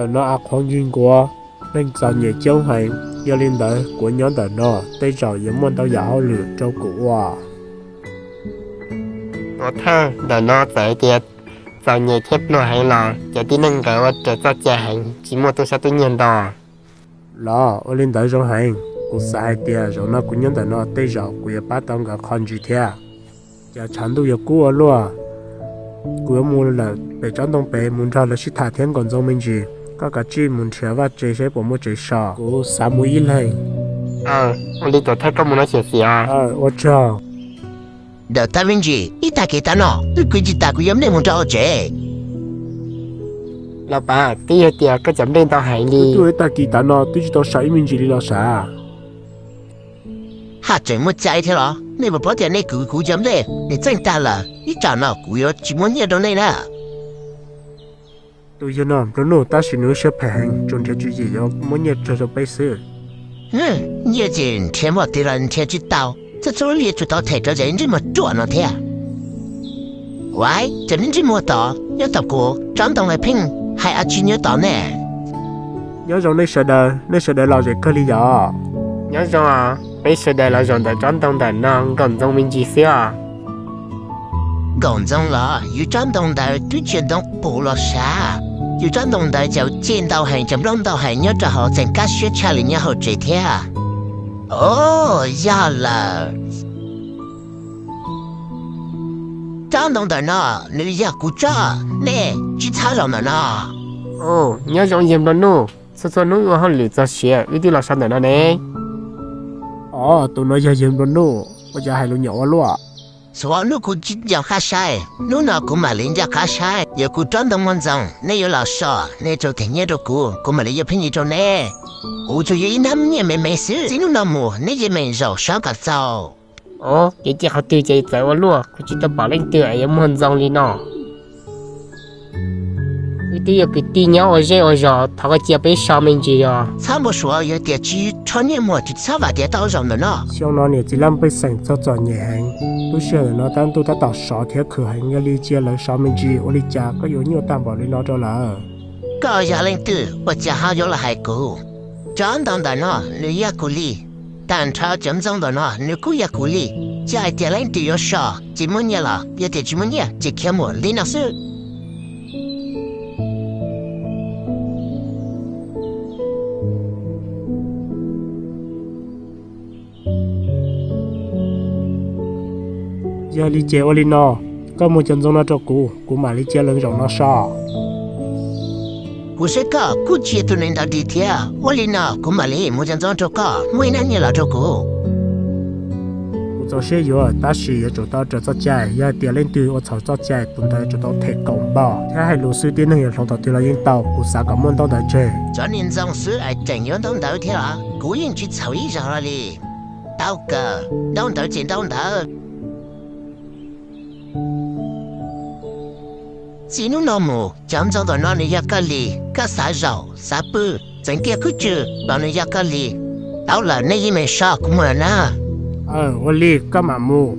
Ntawm no av qhuav nkig nkuav, neeg txom nyem coob heev, yog li ntawd kuv nyob ntawm no tej zaum yuav muaj ntau yam hauj lwm rau kuv ua. Ua thawj, ntawm no txawm hais tias txom nyem thiab pluag heev los cov tib neeg nkawd ua raws txoj cai heev, tsis muaj tub sab tub nyiag nto. Los ua li ntawd zoo heev, kuv xav hais tias zaum no kuv nyob ntawm no tej zaum kuv yuav pab tau nkawd qhov ntsis thiab. Cas tshav ntuj yuav kub ua luaj, kuv yuav mus lawm pem tsob ntoo pem mus nrog lawv sib tham thiab nkaum ntxoo me ntsis, koj kav tsij mus nrhiav vaj tse saib puas muaj tsev so, kuv xav mus ib leeg. Ua li tuam thawj koj mus no xyem xim os. Ua tsaug. Ntawm tab me ntsis ib tag kis tav no wb kwv tsis tas kuv yuav nplej mus rau hauv tsev. Los pav, twb yog tias koj cov nplej ntau heev li. Twb ib tag kis tav no twb tsis tau sau ib me ntsis li los sav. Haj tseem muaj cai thiab los? Nej puas paub tias nej kwv kuv cov nplej nws txeej tag lawm, ib tsam no kuv yuav tsis muab nyiaj rau nej na. Tus yawg no nplua nuj tab sis nws lub siab phem heev, tsuas nrhiav tswv yim yuav muab nyiaj tsawg rau peb xwb. Nyiaj ces nrhiav npaum twg los nrhiav tsis tau, txhua txhua lub li tsuas tau them rau cov ntsej muag ruam no thiab. Ua, cov ntsej muag tod nyob tom kuv tsob ntoo lawv pheej hais a tsi nyob tod ne. Nyob zoo nej sawv daws, nej sawv daws los zem kawg li yom? Nyob zoo, peb sawv daws los zaum ntawm tsob ntoo ntawm no nkaum ntxoo me ntsis xwb os. Nkaum ntxoo los? Yus tsob ntoo ntawd twb tsis ntoo qus los sav. Yus tsob ntoo ntawd cov ceg ntau heev, cov nplooj ntau heev nyob rau hauv tseem kaj siab tshaj li nyob hauv tsev thiab. Os, yog lawm. Tsob ntoo ntawm no nws yog kuv tsob, nej tsis txhob zaum ntawm no. Nyob zoo yawg nplua nuj, txhua txhua hnub ua hauj lwm txog siav wb twb los so ntawm no ne. Os, tus no yog yawg nplua nuj, ua cas hais lus nyam ua luaj. Txhua hnub kuv tsis nco qab saib, hnub no kuv mam li nco qab saib, yog kuv tsob ntoo muag ntxoog nej yuav los so, nej rau them nyiaj rau kuv, kuv mam li yuav pheej yig rau nej. Kuv tsuas yuav ib hnab nyiaj me me xwb, txij hnub no mus nej yeej meem zaum so kom txaus. Os, kev cai qhov twg ces txawv ua luaj, kuv tsis tau pom leej twg es yuav muag ntxoog li no. Wb twb yog kwv tij nyob ua zej ua zos, thov koj cia peb so me ntsis os. Txhob npau suav, yog tias tsis rho nyiaj muag tsis txhob vam tias tau zaum ntawm no. Xyoo no niam txiv laj mej pej xeem txog txom nyem heev, lub sij hawm ntawm no tab ntuj tab tom sov thiab khwv heev, yog li cia lawv sov me ntsis ua li cas koj yuav nyuaj tag npaum li no rau lawv. Koj yog leej twg ua cas ho yuav los hais kuv? Tsob ntoo ntawm no nws yog kuv li, tag nrho cov ntxoog ntawm no nws kuj yog kuv li. Txawm hais tias leej twg yuav so tsis muaj nyiaj los yog tias tsis muaj nyiaj ces khiav mus li no xwb. Yog li ces ua li no, koj muag cov ntxoog no rau kuv, kuv mam li cia lawv zaum no so. Kuv saib koj kuj tsis yog tus neeg ntawd dig thiab, ua li no kuv mam li muag cov ntxoog rau koj, muaj ib hnab nyiaj los rau kuv. Kuv txaus siab yuav, tab sis yuav tsum tau raws txoj cai, yog hais tias leej twg ua txhaum txoj cai tus ntawd tsum tau them kaum npaug thiab hais lus xwb, tib neeg yuav hloov thaum twg los yeej tau, kuv xav kom muaj ntaub ntawv tseg. Cov niag ntxoog xwb es tseem yuav ntaub ntawv thiab los? Kuv yeej tsis txhaum ib zaug li. Tau kawg, ntaub ntawv ces ntaub ntawv. Txij hnub no mus cov ntxoog ntawm no nws yog koj li, koj xav zaum xav pw, txeev kiag kub tsw los nws yog koj li. Tau lawm, nej yeej meem so, kuv mus lawm na. Ua li koj mam mus.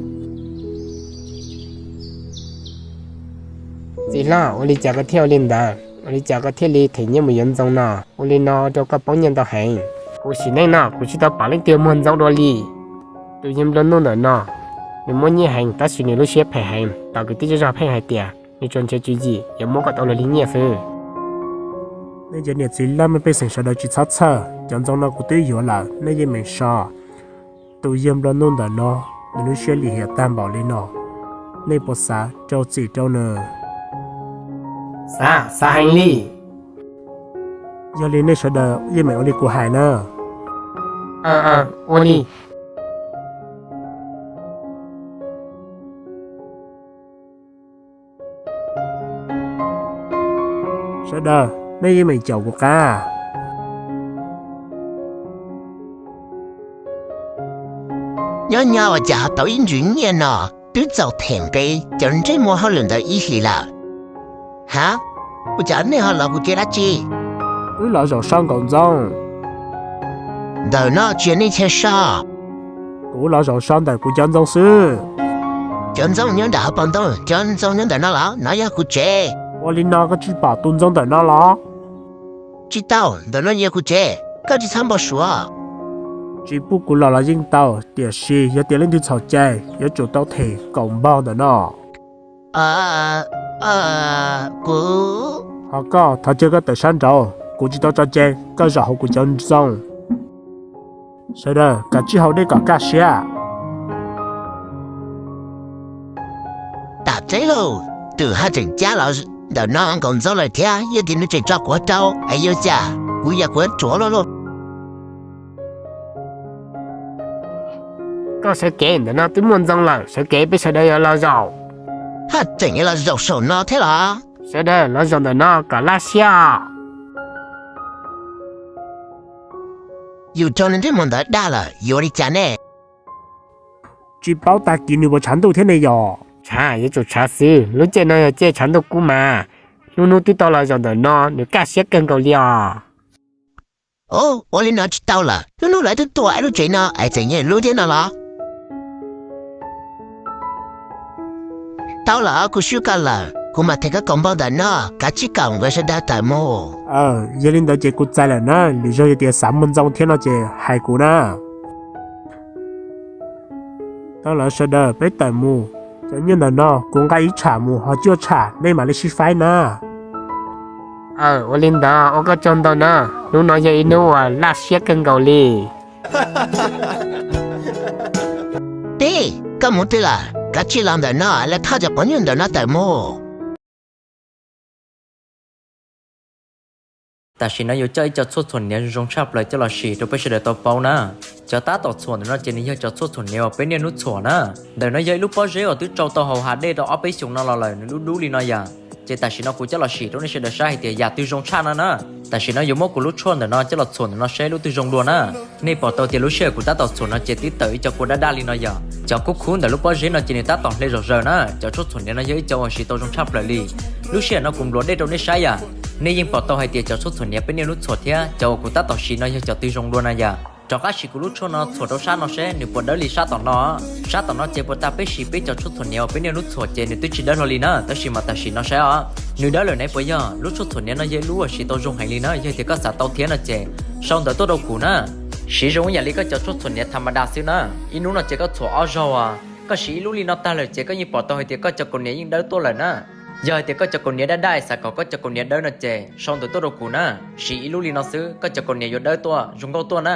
Txiv hlob, ua li cas koj thiaj ua li ntawd? Ua li cas koj thiaj li them nyiaj mus yuav ntxoog no? Ua li no rau koj poob nyiaj ntau heev. Kuv sim neej no kuv tsis tau pom leej twg muag ntxoog dua li. Tus yawg nplua nuj ntawm no, nws muaj nyiaj heev tab sis nws lub siab phem heev, tau kwv tij zej zog pheej hais tias nws tsuas nrhiav tswv yim yuav muab kom tau luag li nyiaj xwb. Nej cov niam txiv laj mej pej xeem sawv daws tsis txhob txhawj, cov ntxoog no kuv twb yuav lawm, nej yeej meem so. Tus yawg nplua nuj ntawm no, nws lub siab lim hiam tag npaum li no, nej puas xav rau txim rau nws? Xav, xav heev li. Yog li nej sawv daws yeej meem ua li kuv hais na. Ua li. Sawv daws, nej yeej meem caum kuv qab. Nyob nyob ua cas tau ib ntsws nyiaj no twb txaus them nqi cov ntsej muag hauj lwm ntawd ib hlis lawm. Ha, ua cas nej ho los kuv tsev dab tsi? Wb los zaum so nkaum ntxoog. Ntawm no tsis yog nej chaw so. Kuv los zaum so ntawm kuv cov ntxoog xwb. Cov ntxoog nyob nram hauv paus ntoo, cov ntxoog nyob ntawm no los? No yog kuv tsev. Ua li no koj tsis pom tus ntxoog ntawm no los? Tsis tau, ntawm no yog kuv tsev, koj tsis txhob npau suav. Tsis pub kuv los los yeej tau, tiam sis yog tias leej twg txhaum cai yuav tsum tau them kaum npaug ntawm no. Kuv. Ho koj thov caw koj tawm sab nraud, kuv tsis tau tso cai koj zaum hauv kuv cov ntxoog. Sawv daws kav tsij haus dej kom kaj siab. Tam teb lauj, twm haj tseem cab los ntawm no nkaus ntxoog lawm thiab, yog tias nws tseem tso kuv rau es yuav cas, kuv yam kuv yuav ruam luaj lauj. Koj sawv kev, ntawm no twb muaj ntxoog lawm, sawv kev peb sawv daws yuav los zaum. Haj tseem yuav los zaum saum no thiab los? Sawv daws los zaum ntawm no kom laj siab os. Yus rau nws ntsej muag ntawd dag lawm yuav li cas ne? Tsis paub tag kis nws puas tshav ntuj thiab ne yom? Tshav, yuav tsum tshav xwb, lub caij no yog caij tshav ntuj kub mas. Hnub hnub twb tau los zaum ntawm no, nws kaj siab kawg nkaus li os. Ua li no tsis tau lawm, hnub hnub lawv twb tuaj ib lub tsev no es tseem nyob lub thiab no los? Tau lawm, kuv swb koj lawm, kuv mam them koj kaum npaug ntawm no, kav tsij kaum nkawd sawv daws tawm mus. Yog li ntawd ces kuv txais lawm na, lwm zaug yog tias xav muag ntxoo thiab no ces hais kuv na. Tau lawm sawv daws peb tawm mus, cov nyiaj ntawm no kuv nqa ib tsham mus ho cuaj tsham nej mam li sib faib na. Ua li ntawd ua koj tsaug ntau na, hnub no yog ib hnub uas laj siab kawg nkaus li. Tij, koj mus twg lawm? Kav tsij los ntawm no, los thauj cov quav nyuj ntawm no tawm mus. Tam sim no yuav coj ib co tshuaj txhuam hniav zoo tshaj plaws coj los sim rau peb sawv daws tau paub na. Cov tab tom txhuam ntawm no ces nws yog cov tshuaj txhuam hniav uas peb niaj hnub txhuam na. Ntawm no yog ib lub pob zeb uas twb tsau tau haus hav dej rau ob peb xyoos no los lawm, nws dub dub li no yom. Ces tam sim no kuv coj los sim rau nej sawv daws saib hais tias yam twg zoo tshaj no na. Tam sim no yuav muab kuv lub tshuaj ntawm no coj los txhuam ntawm no saib lub twg zoo dua na. Nej pom tau tias lub sij hawm kuv tab tom txhuam no ces twb tawm ib co kua daj daj li no yom. Cov kub khub ntawm lub pob zeb no ces nws tab tom hle zom zaws na. Cov tshuaj txhuam hniav no yog ib co uas siv tau zoo tshaj plaws li. Lub sij hawm no kuv npluav dej rau nej saib yom. Nej yeej pom tau hais tias cov tshuaj txhuam hniav peb niaj hnub txhuam thiab cov uas kuv tab tom siv no yog cov twg zoo dua na yom. Rov qab sim kuv lub tshuaj no txhuam rau sab no seb nws puas dawb li sab tom no. Sab tom no ces puas tas peb siv peb cov tshuaj txhuam hniav uas peb niaj hnub txhuam ces nws twb tsis dawb hlo li na, tab sis mas tam sim no saib os. Nws dawb lawm ne puas yog? Lub tshuaj txhuam hniav no yog ib lub uas siv tau zoo heev li na, yog tias koj xav tau thiab no ces sau ntawv tuaj rau kuv na. Siv zoo ib yam li koj cov tshuaj txhuam hniav tham ma da xwb na. Ib hnub no ces koj txhuam ob zaug as, koj siv ib lub li no tag lawm ces koj yeej pom tau hais tias koj cov kaus hniav yeej dawb tuaj lawm na. Yog hais tias koj cov kaus hniav daj daj es xav kom koj cov kaus hniav dawb no ces sau ntawv tuaj rau kuv na. Siv ib lub li no xwb koj cov kaus hniav yuav dawb tuaj zoo nkauj tuaj na.